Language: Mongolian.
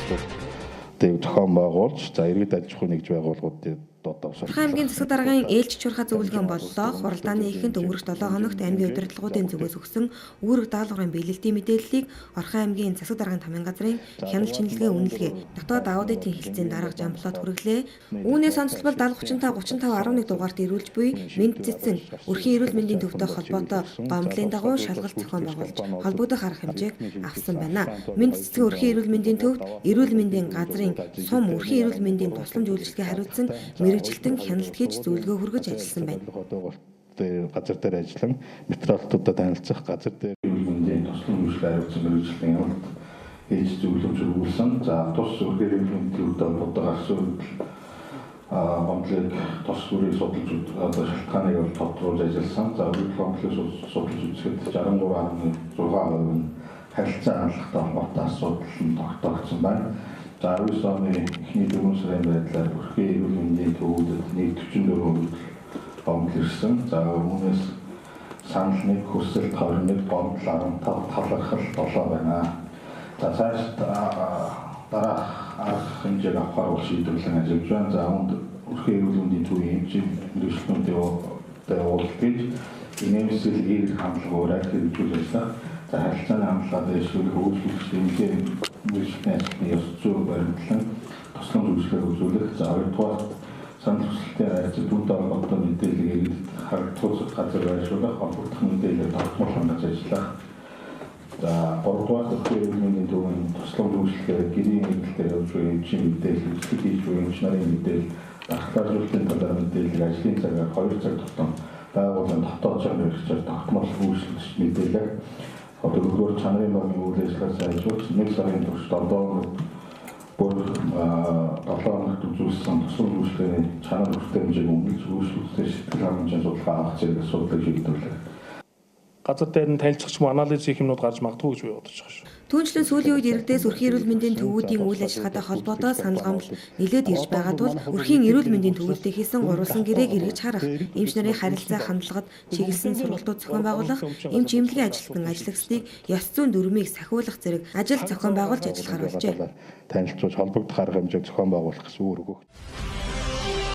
сургалтуудыг зохион байгуулж, за иргэд аж ахуйн нэгж байгууллагуудыг одоо Орхон аймгийн засаг даргын ээлжит шуурхай зөвлөгөөн боллоо. Хуралдааны эхэнд өнгөрөх 7 хоногт аймгийн удирдлагуудын зүгээс өгсөн үүрэг даалгаврын биелэлтийн мэдээллийг Орхон аймгийн засаг даргын тамийн газрын хяналт шинжилгээ үнэлгээ дотоод аудитын хэлтсийн дарга Жамплот хүргэлээ. Үүнээс онцлбол 70 35 35.1 дугаарт ирүүлж буй мэнд цэцэн өрхийн эрүүл мэндийн төвтэй холбоотой гомдлын дагуу шалгалт зохион байгуулж холбогдох арга хэмжээг авсан байна. Мэнд цэцэн өрхийн эрүүл мэндийн төвд эрүүл мэндийн газрын сум өрхийн эрүүл мэндийн тусламж үйлчилгээ хариуцсан мэргэжилтэн хяналт хийж зөвлөгөө хүргэж ажилласан байна. Газар дээр ажиллан материалтуудаа танилцах, газар дээр эрүүл мэндийн туслан үйлчилгээ хариуцсан мэргэжилтэн хяналт хийж зөвлөмж өгүүлсэн. За тус өрхийн эрүүл мэндийн төвд холбоотой гарсан гомдлыг тус бүрийг судалж одоо шалтгааныг бол тодруулж ажилласан. За өргөдөл гомдлыг судалж үзэхэд 63.6% нь харилцаа хандлагатай холбоотой асуудал нь тогтоогдсон байна. За 19 оны эхний 4 сарын байдлаар өрхийн эрүүл мэндийн төвүүдэд 144 өргөдөл гомдол ирсэн. За үүнээс санал 1, хүсэлт 21, гомдол 15, талархал 7 байна. За цааш дараах арга хэмжээг авахар бол шийдвэрлэн ажиллаж байна. За үүнд өрхийн эрүүл мэндийн төвийн эмчийн мэргэжилтнүүдийн уулзаж инээмсэл эерэг хандлага ураад хэрэгжүүлж ажиллах. За харилцааны хандлагаа дэвшүүлэх, үйлчлэгч эмнэлгийн мэргэжилтний ажилтны ёс зүй баримтлан тусламж үйлчилгээг үзүүлэх. За хоёрдугаар санал хүсэлтийн харилцаа түүнтэй холбоотой мэдээллийг иргэдэд харагдах газар байршуулах, холбогдох мэдээллийг тогтмол хангаж ажиллах. За гуравдугаар өрхийн эрүүл мэндийн төвийн тусламж үйлчилгээ гэрийн нэгдэлээр явж буй эмчийн мэдээлэл, үйлчлэг хийж буй эмч нарын мэдээлэл, дархлаажуулалтын талаар мэдээллийг ажлын цагаар 2 цаг тутам байгууллагын дотоод чанар хэрэгцээр тогтмол үйлчлэгч мэдээлэх. Дөрөвдүгээр чанарын багийн үйл ажиллагаа сайжруулж 1 сарын турш 7 хоног бүр 7 хоногт үзүүлсэн тусламж үйлчилгээний чанар хүртээмжийг үнэлж үйлчлэгчдийн сэтгэл хангамжийн судалгаа авах зэрэг асуудлыг шийдвэрлэх. Газар дээр нь танилцах ч юм уу анализ хийх юмнууд гарч магадгүй гэж би бодож байгаа шүү. Түүнчлэн сүүлийн үед иргэдээс өрхийн эрүүл мэндийн төвүүдийн үйл ажиллагаатай холбоотой санал гомдол нэлээд ирж байгаа тул өрхийн эрүүл мэндийн төвүүдтэй хийсэн гурвалсан гэрээг эргэж харах, эмч нарын харилцаа хандлагад чиглэсэн сургалтууд зохион байгуулах, эмч эмнэлгийн ажилтан ажиллагчдыг ёс зүйн дүрмийг сахиулах зэрэг ажил зохион байгуулж ажиллахаар болжээ. Танилцуулж холбогдох арга хэмжээг зохион байгуулах гэсэн үүрэг өгөх.